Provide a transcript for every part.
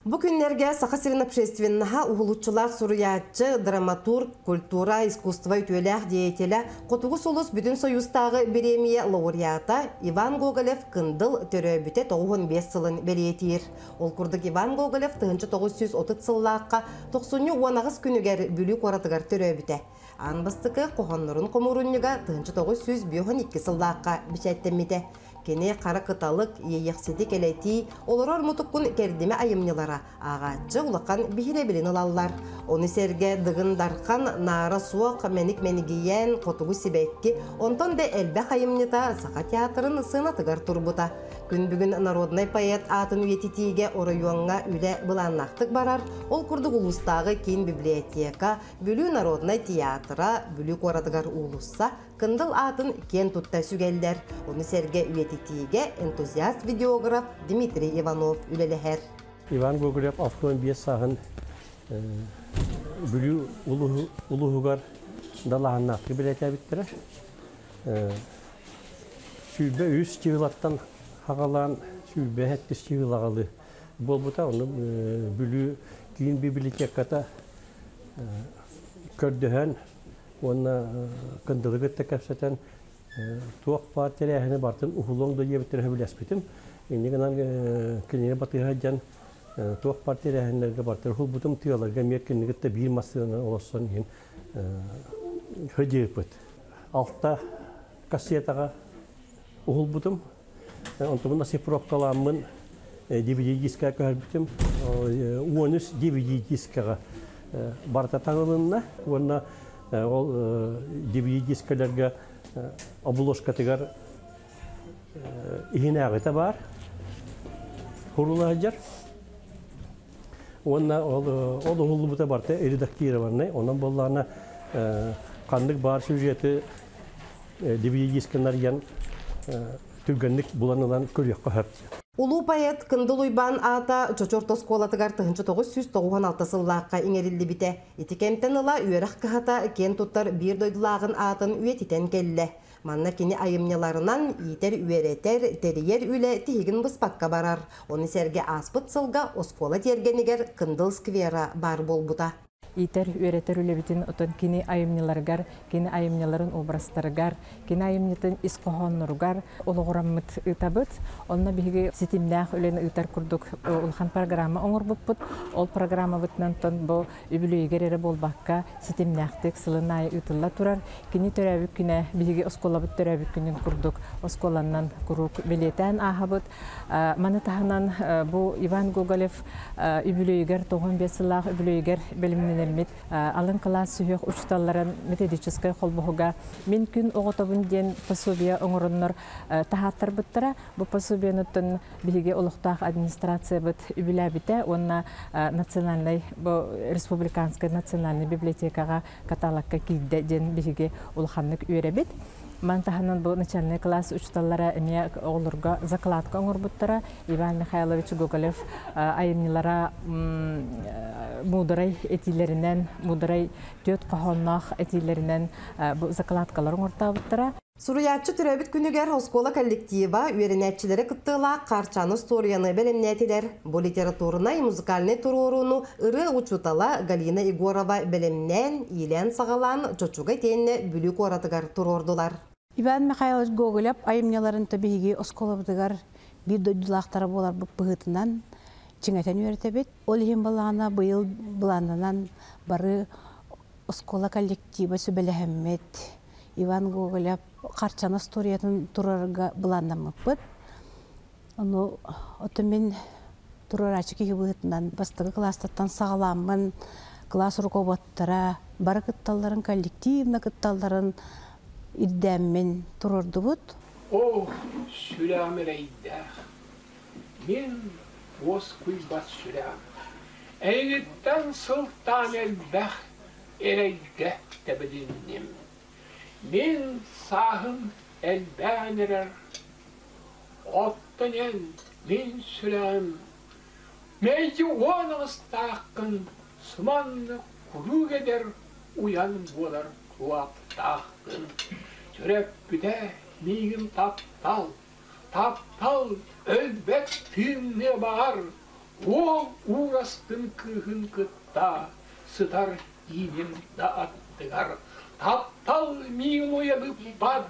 Бу күннэргэ Саха сирин общественноһа уһулуччулаах суруйааччы, драматург, культура, искусство үтүөлээх деятелэ, Хотугу сулус Бүтүн Союзтааҕы бириэмийэ лауреата Иван Гоголев-Кындыл төрөөбүтэ 95 сылын бэлиэтиир. Ол курдук Иван Гоголев 1930 сыллаахха тохсунньу 18 күнүгэр Бүлүү куоратыгар төрөөбүтэ. Аан бастакы хоһооннорун хомуурунньуга 1952 сыллаахха бэчээттэммитэ. Кини Хара кыталык, Иэйэхсити кэлэтии, Олорор мутуккун кэрдимэ айымньылара ааҕааччы улахан биһирэбилин ылаллар. Ону сэргэ Дыгын Дархан, Наара суох, Мэник Мэнигийээн, Хотугу сибэкки, онтон да элбэх айымньыта Саха театрын сыанатыгар турбута. Күн бүгүн народнай поэт аатын үйэтитиигэ оройуоҥҥа үлэ былааннаахтык барар. Ол курдук улуустааҕы киин библиотека, Бүлүү народнай театра, Бүлүү куоратыгар уулусса, Кындыл аатын киэн тутта сүгэллэр. Ону сэргэ үйэтитиигэ энтузиаст-видеограф Дмитрий Иванов үлэлэһэр. Иван Гоголев 65 сааһын Бүлүү улууһугар далааһыннаахтык бэлиэтээбиттэрэ. 23 чыылаттан хаҕалаан 27 чыылаҕалы буолбута. Ону Бүлүү киин библиотеката көрдөһөн уонна Кындылы кытта кэпсэтэн туох баар тэрээһини барытын уһулуоҥ да диэбиттэрэ сөбүлэспитим. Инньэ гынан кинини батыһа сылдьан туох баар тэрээһиннэргэ барытын уһулбутум. Тыаларга эмиэ кинини кытта биир массыынаны олорсон иһин сылдьыыппыт. Алта кассетаҕа уһулбутум. Онтубун оцифровкалааммын DVD дискаҕа көһөрбүтүм. 13 DVD дискаҕа барыта таҥылынна уонна ол DVD дискэлэргэ обложкатыгар иһинээҕитэ баар хурула сылдьар. Уонна ол ол уһуллубута барыта редактированный. Онон буоллаҕына ханнык баар сюжеты DVD дисканарыйан түргэнник булан ылан көрүөххэ сөп. Улуу поэт Кындыл Уйбаан аата Чочу орто оскуолатыгар 1996 сыллаахха иҥэриллибитэ. Ити кэмтэн ыла үөрэх кыһата киэн туттар биир дойдулааҕын аатын үйэтитэн кэллэ. Манна кини айымньыларынан иитэр-үөрэтэр, тэрийэр үлэ тиһигин быспакка барар. Ону сэргэ ааспыт сылга оскуола тиэргэнигэр Кындыл сквера баар буолбута. Иитэр, үөрэтэр үлэбитин отон кини айымньыларыгар, кини айымньыларын образтарыгар, кини айымньытын ис хоһоонноругар олоҕураммыт ыытабыт. Онно биһиги ситимнээх үлэни ыытар курдук улахан программа оҥорбуппут. Ол программабытынан тон бу үбүлүөйүгэр эрэ буолбакка ситимнээхтик сылын аайы ыытылла турар. Кини төрөөбүт күнэ биһиги оскуолабыт төрөөбүт күнүн курдук оскуоланнан куруук бэлиэтээн ааһабыт. Маны таһынан бу Иван Гоголев үбүлүөйүгэр 95 сыллаах үбүлүөйүгэр бэлэмнэнэммит алын кылаас сүһүөх учууталларын методическай холбоһуга «Мин күн оҕотобун» диэн пособие оҥороннор таһааттарбыттара. Бу пособиенуттан биһиги олохтоох администрациябыт үбүлээбитэ уонна национальнай бу республиканскай национальнай библиотекаҕа каталогка киирдэ диэн биһиги улаханнык үөрэбит. Маны таһынан бу начальнай класс учууталлара эмиэ оҕолорго закладка оҥорбуттара. Иван Михайлович Гоголев айымньылара муударай этиилэринэн, муударай түөрт хоһоонноох этиилэринэн бу закладкалары оҥортообуттара. Суруйааччы төрөөбүт күнүгэр оскуола коллектива үөрэнээччилэрэ кыттыылаах Хаарчаан остуоруйаны бэлэмнээтилэр. Бу литературнай, музыкальнай туруорууну ырыа учуутала Галина Егорова бэлэмнээн, иилээн-саҕалаан Чочуга итиэннэ Бүлүү куоратыгар туруордулар. Иван Михайлович Гоголев айымньыларын биһиги оскуолабытыгар биир дойдулаахтара буоларбыт быһыытынан чиҥэтэн үөрэтэбит. Ол иһин былаана быйыл былааннанан бары оскуола коллектива сүбэлэһэммит Иван Гоголев Харчана историятын турарга былааннаммыппыт. Ону оттон мин туруорааччы киһи быһыытынан бастакы кылаастаттан саҕалааммын кылаас руководтара бары кытталларын, коллективно кытталларын ирдээммин туруордубут. Оо, сүрэҕим эрэйдээх, мин уоскуйбат сүрэҕим. Эйигиттэн сылтаан элбэх эрэйгэ тэбилинним. Мин сааһым элбээн эрэр, оттон эн мин сүрэҕим мэлдьи уон аҕыстааххын сыманнык куруук эдэр уйан буолар куоптааххын. Төрөппүтэ миигин таптал, таптал өлбөт тыынныа баҕар. Уол уурастын кыыһын кытта сытар ииним да аттыгар таптал миин уйадыппат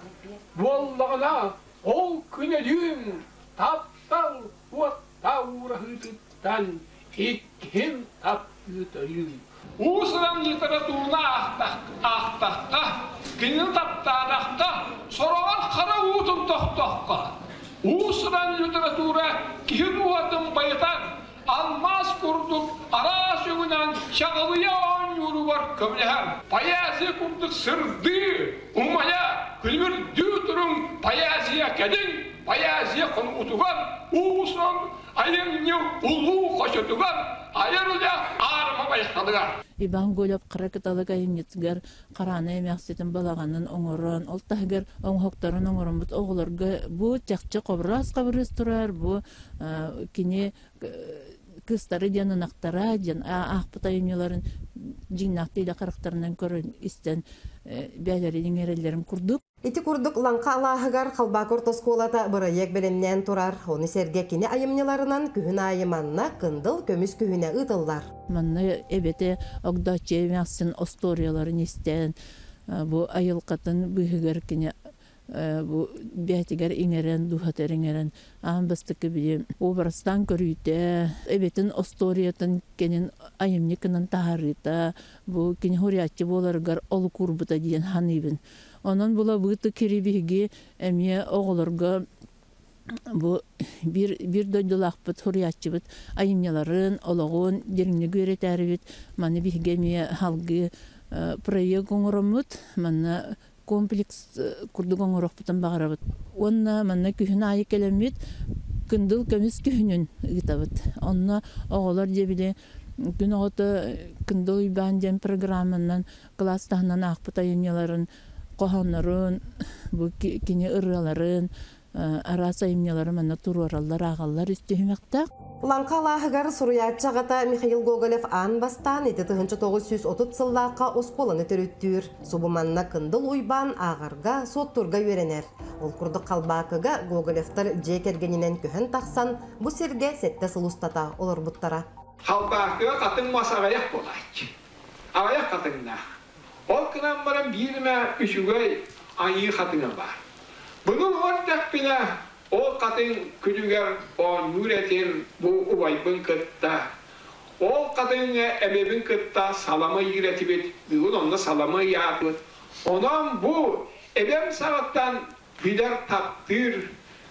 буоллаҕына ол күн өлүүм таптал уотта уураһыытыттан иккиһин таптыы төрүүм. Уус-уран литератураны аахтахха, кинини таптаатахха, сороҕор хара уутун тохтоххо, уус-уран литература киһи дууһатын байытар, алмаас курдук араас өҥүнэн чаҕылыйа оонньууругар көмөлөһөр. Поэзия курдук сырдыы, умайа, күлүмүрдүү туруҥ поэзия кэлиҥ, поэзия хонуутугар, уус-уран айымньы улуу хочотугар, айар үлэ аарыма байҕалыгар. Иван Голев хара кыталык айымньытыгар хараана эмээхситин балаҕанын оҥорон, ол таһыгар оҥоһуктарын оҥороммут оҕолорго бу чахчы хобураас хабырыыс турар, бу кини кыстары диэн ынахтара диэн аахпыт айымньыларын дьиҥнээхтии да харахтарынан көрөн истэн бэйэлэрин иҥэрэллэрин курдук. Ити курдук Лаҥха алааһыгар Халбаакы орто оскуолата бырайыак бэлэмнээн турар. Ону сэргэ кини айымньыларынан күһүн аайы манна Кындыл көмүс күһүнэ ыытыллар. Манна эбэтэ Огдооччу эмээхсин остуоруйаларын истэн, бу айылҕатын быыһыгар кини бу бэйэтигэр иҥэрэн, дууһатыгар иҥэрэн аан бастакы били уобарастаан көрүүтэ, эбэтин остуоруйатын кэнин айымньы гынан таһаарыыта, бу кини суруйааччы буоларыгар олук уурбута диэн саныыбын. Онон булабыыты кири биһиги эмиэ оҕолорго бу биир биир дойдулаахпыт суруйааччыбыт айымньыларын, олоҕун дириҥник үөрэтээрибит маны биһиги эмиэ салгыы проект оҥороммут манна комплекс курдук оҥоруохпутун баҕарабыт. Уонна манна күһүн аайы кэлэммит кындыл көмүс күһүнүн ыытабыт. Онно оҕолор дьэ били күн оҕото Кындыл Уйбаан диэн программанан кылаас таһынан аахпыт айымньыларын, хоһооннорун, бу кини ырыаларын, араас айымньылары манна туруораллар, ааҕаллар үс түһүмэхтээх. Лаҥха алааһыгар суруйааччы аҕата Михаил Гоголев аан бастаан ити 1930 сыллаахха оскуоланы төрүттүүр. Субу манна Кындыл Уйбаан ааҕарга, суоттуурга үөрэнэр. Ол курдук Халбаакыга Гоголевтар дьиэ кэргэнинэн көһөн тахсан, бу сиргэ сэттэ сыл устата олорбуттара. Халбаакыга хатыҥ мас аҕыйах буолааччы. Аҕыйах хатыҥнаах. Ол гынан баран биир эмэ үчүгэй айыы хатыҥа баар. Быгыл уордахпына, ол хатыҥ күлүгэр оонньуур этим бу убайбын кытта. Ол хатыҥҥа эбэбин кытта салама ыйыыр этибит, бүгүн онно салама ыйаатыбыт. Онон бу эбэм саҕаттан билэр, таптыыр,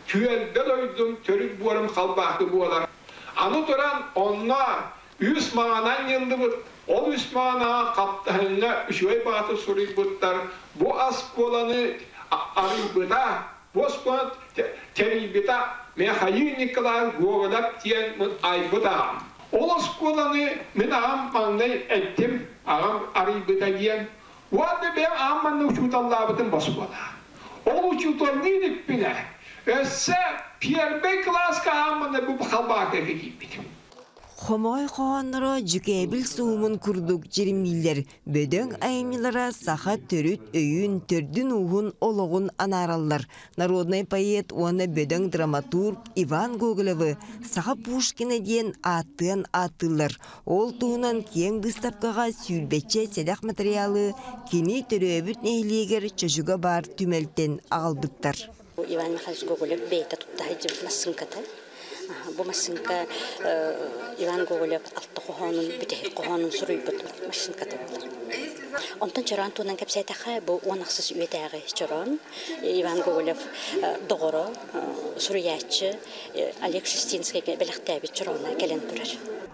түөлбэ дойдум төрүт буорум халбаакы буолар. Аны туран онно үс маҥанан ньыллыбыт, ол үс маҥанаҕа хаптаһыҥҥа үчүгэй баҕатык суруйбуттар, бу оскуоланы арыйбыта, бу оскуоланы тэрийбитэ Михаил Николаев Гоголев диэн айбыт аҕам. Ол оскуоланы мин аҕам маҥнай эттим, аҕам арыйбыта диэн. Уонна бэйэм аҕам манна учууталлаабытым оскуола. Ол учууталлыы иликпинэ, өссө первый кылааска аҕам манна бу халбаакыга киирбитим. Хомоҕой хоһоонноро дьүкээбил суһумун курдук дьиримнииллэр, бөдөҥ айымньылара саха төрүт өйүн, төрдүн-ууһун олоҕун анаараллар. Народнай поэт уонна бөдөҥ драматург Иван Гоголевы саха Пушкина диэн ааттыан ааттыыллар. Ол туһунан киэҥ быыстапкаҕа сүүрбэччэ сэдэх матырыйаалы кини төрөөбүт нэһилиэгэр Чочуга баар түмэлтэн аҕалбыттар. Иван Михайлович Гоголев бэйэтэ тутта сылдьыбыт массыыҥката. Бу массыыҥка Иван Гоголев алта хоһоонун бүтэһик хоһоонун суруйбут массыыҥката буолар. Онтон чороон туһунан кэпсээтэххэ, бу уон ахсыс үйэтээҕи чороон. Иван Гоголев доҕоро, суруйааччы Олег Шестинскэйгэ бэлэхтээбит чороона кэлэн турар.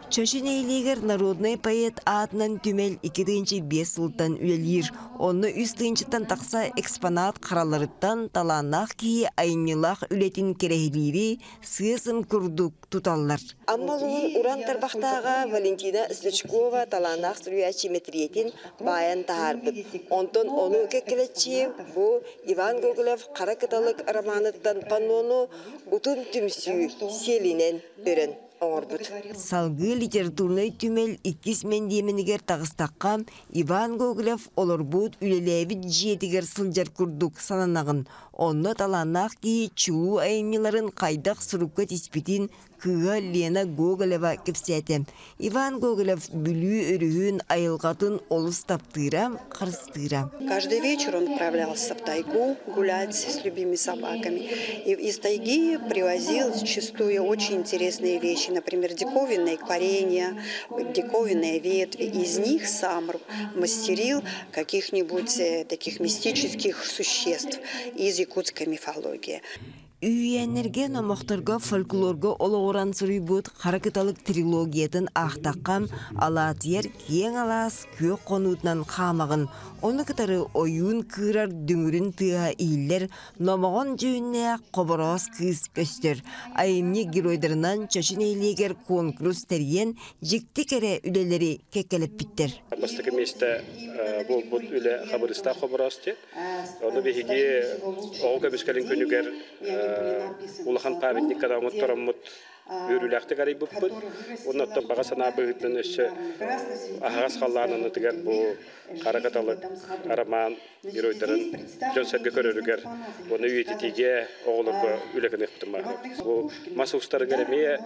Чочу нэһилиэгэр народнай поэт аатынан түмэл 2005 сылтан үлэлиир. Онно үс тыһыынчаттан тахса экспонат хараларыттан талааннаах киһи айымньылаах үлэтин кэрэһилиири сыа-сым курдук туталлар. Амма улууһун уран тарбахтааҕа Валентина Стручкова талааннаах суруйааччы мэтириэтин баайан таһаарбыт. Онтон ону кэккэлэччи бу Иван Гоголев «Хара кыталык» романыттан паннону утум түмсүү сиэлинэн өрөн оҥорбут. Салгыы литературнай түмэл иккис мэндиэмэнигэр таҕыстахха, Иван Гоголев олорбут, үлэлээбит дьиэтигэр сылдьар курдук сананаҕын. Онно талааннаах киһи чулуу айымньыларын хайдах сурукка тиспитин, кыыһа Лена Гоголева кэпсээтэ. Иван Гоголев Бүлүү өрүһүн айылҕатын олус таптыыра, харыстыыра. Каждый вечер он отправлялся в тайгу гулять с любимыми собаками. И из тайги привозил зачастую очень интересные вещи, например, диковинные коренья, диковинные ветви. Из них сам мастерил каких-нибудь таких мистических существ из якутской мифологии. Үһүйээннэргэ, номохторго, фольклорга олоҕуран суруйбут Хара кыталык трилогиятын аахтахха, алаатыйар киэҥ алаас күөх хонуутунан хаамаҕын, ону кытары ойуун кыырар дүҥүрүн тыаһа иһиллэр номоҕон дьүһүннээх хобороос кыыс көстөр. Айымньы геройдарынан Чочу нэһилиэгэр куонкурус тэрийэн, дьикти кэрэ үлэлэри кэккэлэппиттэр. Бастакы миэстэ буолбут үлэ Хабырыстаах хобороос диэн. Ону биһиги оҕо көмүскэлин күнүгэр улахан памятникка да оҥоттороммут үөрүүлээхтик арыйбыппыт. Оннуттан баҕа санаа быһыытынан өссө аһаҕас халлаан аннытыгар бу хара кыталык роман геройдарын дьон-сэргэ көрөрүгэр уонна үйэтитиигэ оҕолорго үлэ гыныахпытын баҕарабыт. Бу мас устарыгар эмиэ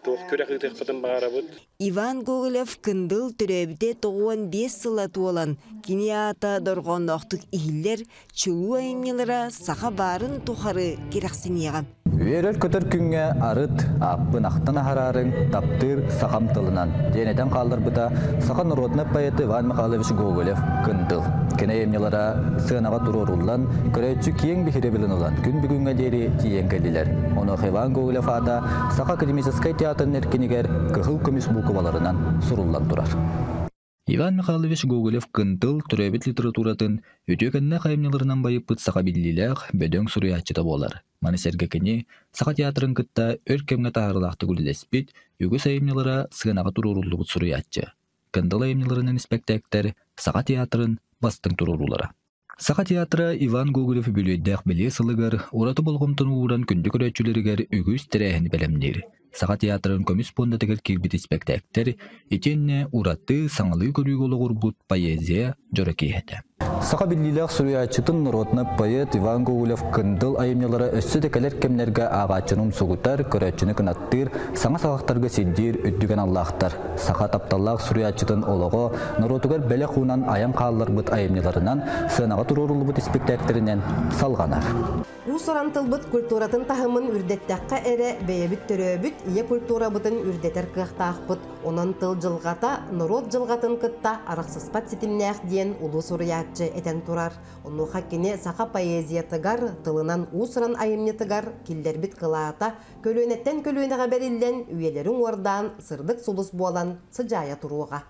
туох күрэх ыытыахпытын баҕарабыт. Иван Гоголев Кындыл төрөөбүтэ 95 сыла туолан, кини аата дорҕоонноохтук иһиллэр, чулуу айымньылара саха баарын тухары кэрэхсэниэҕэ. Үөрэр-көтөр күҥҥэ арыт, ааппын ахтан аһараарыҥ, таптыыр сахам тылынан, диэн этэн хаалларбыта саха норуодунай поэта Иван Михайлович Гоголев Кындыл. Кини айымньылара сыанаҕа туруоруллан, көрөөччү киэҥ биһирэбилин ылан, күн бүгүҥҥэ диэри тиийэн кэллилэр. Онуоха Иван Гоголев аата Саха академическай театрын эркинигэр кыһыл көмүс буукубаларынан суруллан турар. Иван Михайлович Гоголев Кындыл төрөөбүт литературатын үтүөкэннээх айымньыларынан байыппыт саха биллиилээх, бөдөҥ суруйааччыта буолар. Маны сэргэ кини Саха театрын кытта өр кэмҥэ таһаарыылаахтык үлэлэспит, үгүс айымньылара сыанаҕа туруоруллубут суруйааччы. Кындыл айымньыларынан испэктээктэр Саха театрын бастыҥ туруоруулара. Саха театра Иван Гоголев үбүлүөйдээх бэлиэ сылыгар ураты болҕомтону ууран күндү көрөөччүлэригэр үгүс тэрээһини бэлэмниир. Саха театрын көмүс пуондатыгар киирбит испэктээктэр итиэннэ ураты саҥалыы көрүүгэ олоҕурбут поэзия дьоро киэһэтэ. Саха биллиилээх суруйааччытын норуотунай поэт Иван Гоголев Кындыл айымньылара өссө да кэлэр кэмнэргэ ааҕааччыны умсугутар, көрөөччүнү кынаттыыр, саҥа саҕахтарга сирдиир үрдүк аналлаахтар. Саха тапталлаах суруйааччытын олоҕо норуотугар бэлэх уунан айан хаалларбыт айымньыларынан сыанаҕа туруоруллубут испиктээктэринэн салҕанар. Уус-уран тылбыт культуратын таһымын үрдэттэххэ эрэ бэйэбит төрөөбүт ийэ культурабытын үрдэтэр кыахтаахпыт. Онон тыл дьылҕата норуот дьылҕатын кытта арахсыспат ситимнээх диэн улуу суруйааччы этэн турар. Онуоха кини саха поэзиятыгар, тылынан уус-уран айымньытыгар киллэрбит кылаата көлүөнэттэн көлүөнэҕэ бэриллэн, үйэлэрин уордаан, сырдык сулус буолан сыдьаайа туруоҕа.